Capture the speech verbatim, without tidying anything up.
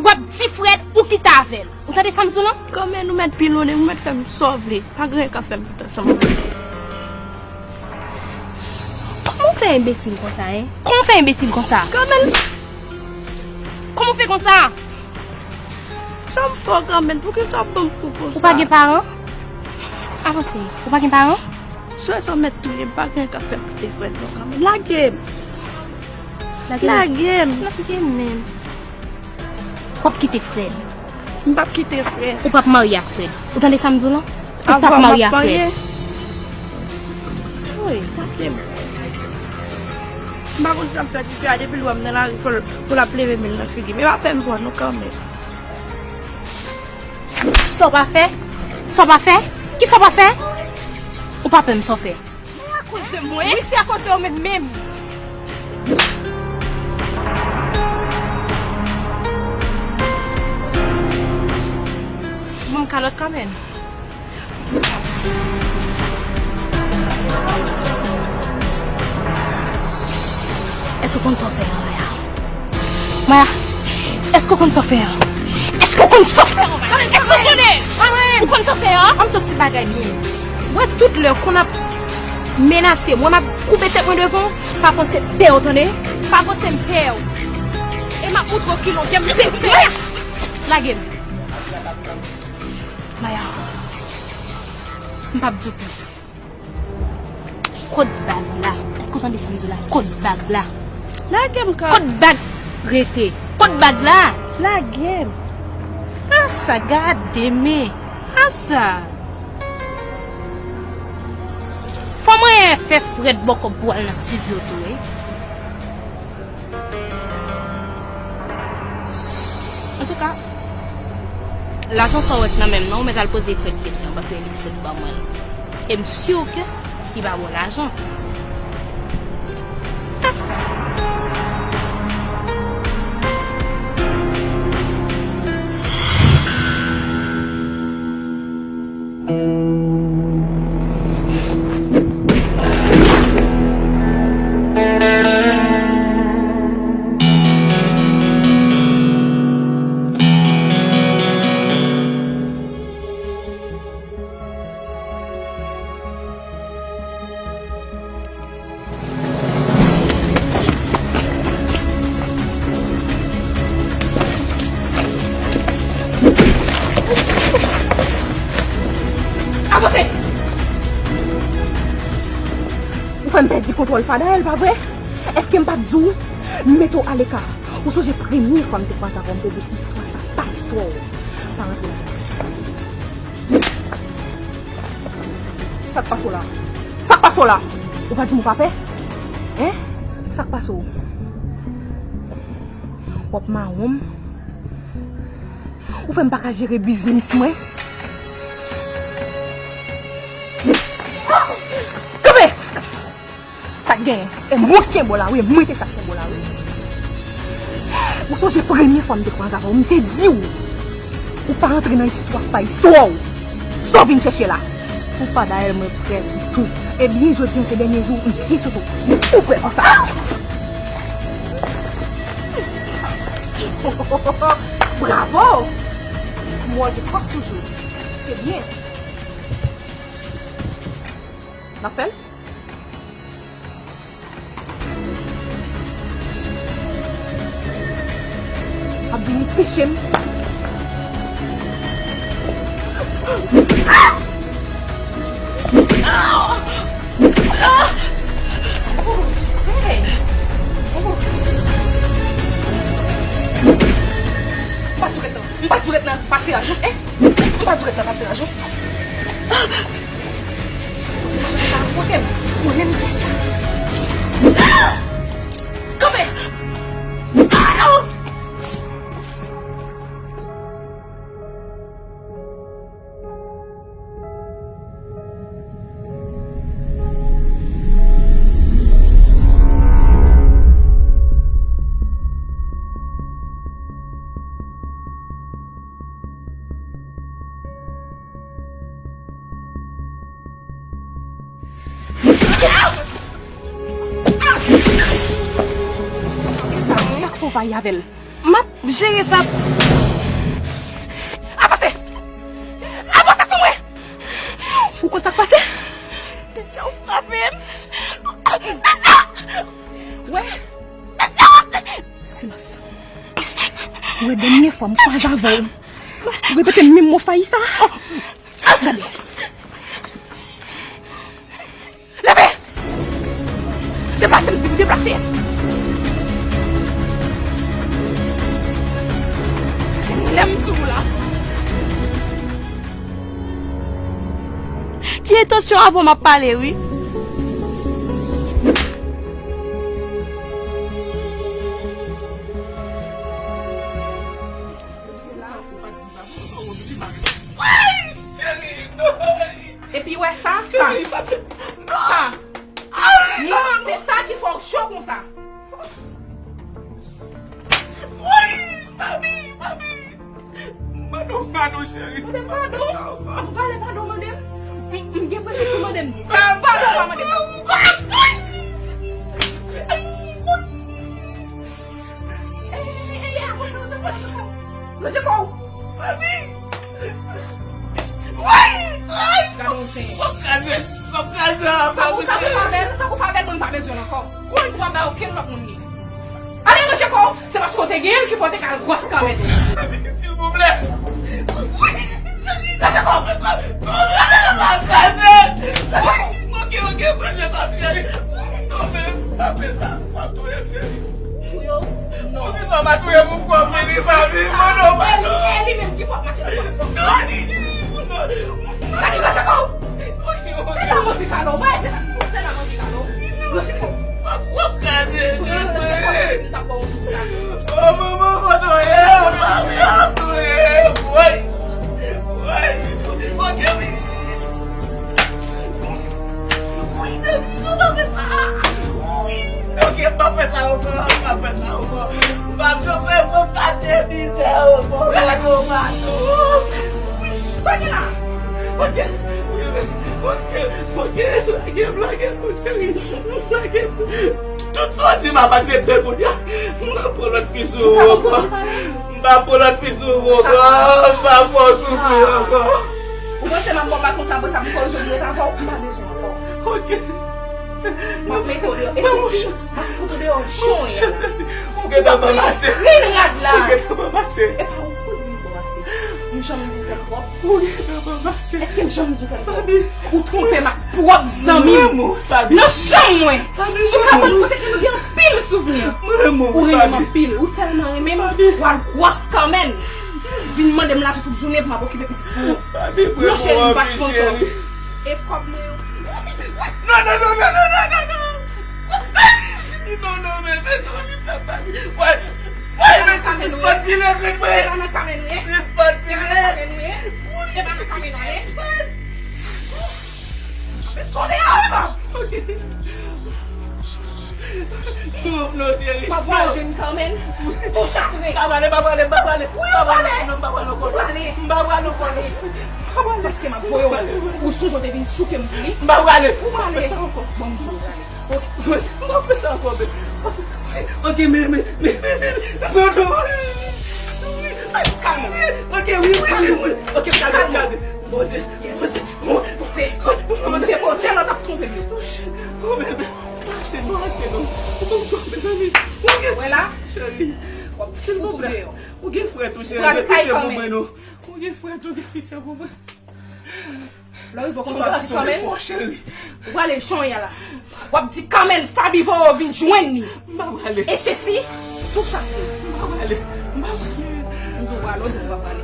W ap di Fred ou kite avè l. Ou tande sa m di w lan? Kanmenm, ou mèt pilonne, ou mèt fè m sa w vle. Pa gen anyen ka fè m kite ansanm avè w. Kòman w fè enbesil konsa, en? Kòman w fè enbesil konsa? Kanmenm. Kòman w fè konsa? Sa m fè w, Kanmenm? Poukisa w ap ban m kou konsa? Ou pa gen paran? Avanse. Ou pa gen paran? Sou sa w mèt touye m, pa gen anyen k ap fè m kite Fred non, Kanmenm. Lage m! Lage m! Lage m! Lage m menm! W ap kite Fred. M p ap kite Fred. Ou p ap marye ak Fred. Ou tande sa m di w lan? Ou p ap marye ak Fred. Wi. Lage m. M pa konn sa m fè, tifi a depi l wè m nan lari, fò l, fò l ap leve men l nan figi m. E pa fè m pè non, Kanmenm. Sa w pa fè? Sa w pa fè? Kisa w pa fè? Ou pa pè m sa w fè? Akoz de mwen? Wi, se akoz de ou menm menm. Ban m kalòt Kanmenm. Èske w konn sa w fè a, Maya? Maya, èske w konn sa w fè a? Èske w konn sa w fè a, Maya? Èske w konnen? Ou konn sa w fè a? An m sot ti bagay byen. Wè tout lè w konn ap menase m, wè m ap koube tèt mwen devan w, pa panse pè w, tande? Pa panse m pè w. E m ap montre w kilè w gen m peze. Lage m. Maya, m p ap di w plis. Kot bag la? Èske w tande sa m di w la? Kot bag la? Lage m, Ka. Kot bag? Rete. Kot bag la? Lage m. Asa, gade men. Asa. Fò mwen fè Fred bòkò pou al nan estidyo tou, wi. Antouka, lajan sa w wè k nan men m nan, ou mèt al poze Fred kesyon, paske li ki sot ban mwen l. E m si ke li pa ba w lajan. Sa. Avanse! Ou fè m pèdi kontwòl Fadael, pa vre? Èske m pa t di w, mete w aleka? Ou sonje premye fwa m te kwaze avè w, m te di w istwa sa pa istwa w. Pa rantre nan tèt. Sa k pase w la? Sa k pase w la? Ou pa di m ou pa pè? Hein? Sa k pase w? W ap mawon m? Ou fè m pa ka jere biznis mwen? Kanpe! Sa k genyen? E mwen k kenbe w la wi, e mwen te sa k kenbe w la wi. Ou sonje premye fwa m te kwaze avè w, m te di w, ou pa rantre nan istwa k pa istwa w. Sa w vin chèche la? Pou Fadael mwen prè pou tou. Ebyen, jodi a se dènye jou, m pye sou tou. Ou prè konsa? Bravo! M wè w gen fòs toujou. Se byen. N ap fè l? Ap vini peche m. Oh, Gisèle! Oh. M pa t sou ret nan, m pa t sou ret nan patiraj ou, eh! M pa t sou ret nan patiraj ou. Ou te manje sa a kote m. Mwen menm ki sa. Kanpe! Ah, non! Sa, sa k fè w pa ye avè l? M ap jere sa. Avanse! Avanse sou mwen! Ou konn sa k pase? Tèt sa ou frape m. Tèt sa! Wè? Tèt sa! Silans. Ou wè dènye fwa m kwaze avè w. Ou repete menm mo fayi sa. Gade. Leve! Deplase, m di w deplase! Se lè m sou ou la. Gen entansyon avan m ap pale, wi. Epi wè sa, sa. Sa. Sa. Se sa ki fè w cho konsa. Woy, mami, mami. Mande w padon, cheri. Mande m padon? Ou pale padon, mande m. M gen presyon si mande m. Padon, pa mande m. Ranje kò w. Mami! Woy! Woy! Gade yon zen. W ap kraze, w ap kraze a, sa pou, sa pou fè avè l, sa pou fè avè l, mwen m pa bezwen l ankò. Ou pa bay okenn lòt moun li. Ale ranje kò w. Se paske w te genyen l ki fè w te ka al gwòs kanmenm. Mami, silvouplè. Woy! Ranje kò w. W ap kraze. Woy! Ok, ok, ranje kò w, cheri. Non, men, pa fè sa. W ap touye m, cheri. Touye w? Non. Poukisa w pa touye m pou fò fini, mami? Mano, mano. E li menm ki fòk mache nan fòs. Non, non, non. Gade, ranje kò w. Se la manvi kalon, wè, se la, se la manvi kalon. Ranje kò w. W ap, w ap kraze. Pran l, se kòmsi m t ap ba w sou sa. Oh, manman, kote w ye? Mami ap touye m. Woy. Woy. Ok, wi. Wi, Dani, non, pa fè sa. Wi. Ok, m pa fè sa ankò, m pa fè sa ankò. M pa janm fè fanm pase mizè ankò. Pado, pado. Wi. Sa gen la? Ok. Ok. Ok. Lage m, lage m, mon cheri. Lage m. Tout sa w di m ap aksepte kounye a. M pa pran lòt fi sou ou ankò. M pa pran lòt fi sou ou ankò. M pa fè w soufri ankò. Ou panse m ap ba w baton sa, apre sa pou korije w, m ret avè w, m pa bezwen ankò. Ok. M ap mete w deyò. E Jezi, m ap fout ou deyò, jan w ye la. Ou gentan ban m ase. Fin rad la. Ou gentan ban m ase. E pa ou pou di m ban w ase. M janm di w fè m twòp. Ou gentan ban m ase. Èske m janm di w fè m twòp? Ou twonpe m ak pwòp zanmi m. Nan chanm mwen. Sou kabann kote ke nou gen anpil souvni. Ou renmen m anpil. Ou tèlman renmen m, ou al gwòs kanmenm. Vin mande m lajan tout jounen pou m ap okipe pitit pou ou. Non, cheri, m pa sponsò. E kòb mwen yo. Non, non, non. Non, non, men, men, non, li fè pa. Woy, woy, men, sispann pile, men, men. E pa nan kamen nou ye. Sispann pile. E pa nan kamen nou ye. Sispann. Sonde a, e pa. Non, non, cheri. M ap pral jwenn kanmenm. Tou chatre. M pa prale, m pa prale, m pa prale. Wi, ou prale. Non, m pa prale ankò. Ou prale. M pa prale ankò. Paske m ap voye w. Ou sonje w te vin souke m pou li. M pa prale. Ou prale. Bon, m di w. Ok, m pa fè sa ankò, men. Ok, men, men, men, men, men. Non, non. Kalme w. Ok, wi, wi, wi, wi. Ok, kalme, kalme. Poze. Yes. Poze. Poze. Poze. Lòt ap twonpe m yo. Oh, men, men. Ase non, ase non. Ou konn kwa, mezanmi? Ou gen... Wè la? Cheri. W ap fout ou deyò. Ou gen frè tou, cheri. Gen pitye pou mwen, non. Ou gen frè tou, gen pitye pou mwen. Lè w rive w konn sa w ap di kanmenm. Ou prale jan w ye la. W ap di kanmenm Faby voye w vin jwenn li. M pa prale. E Jezi, tou chatre. M pa prale. M pa prale. M di w prale, w di w pa prale.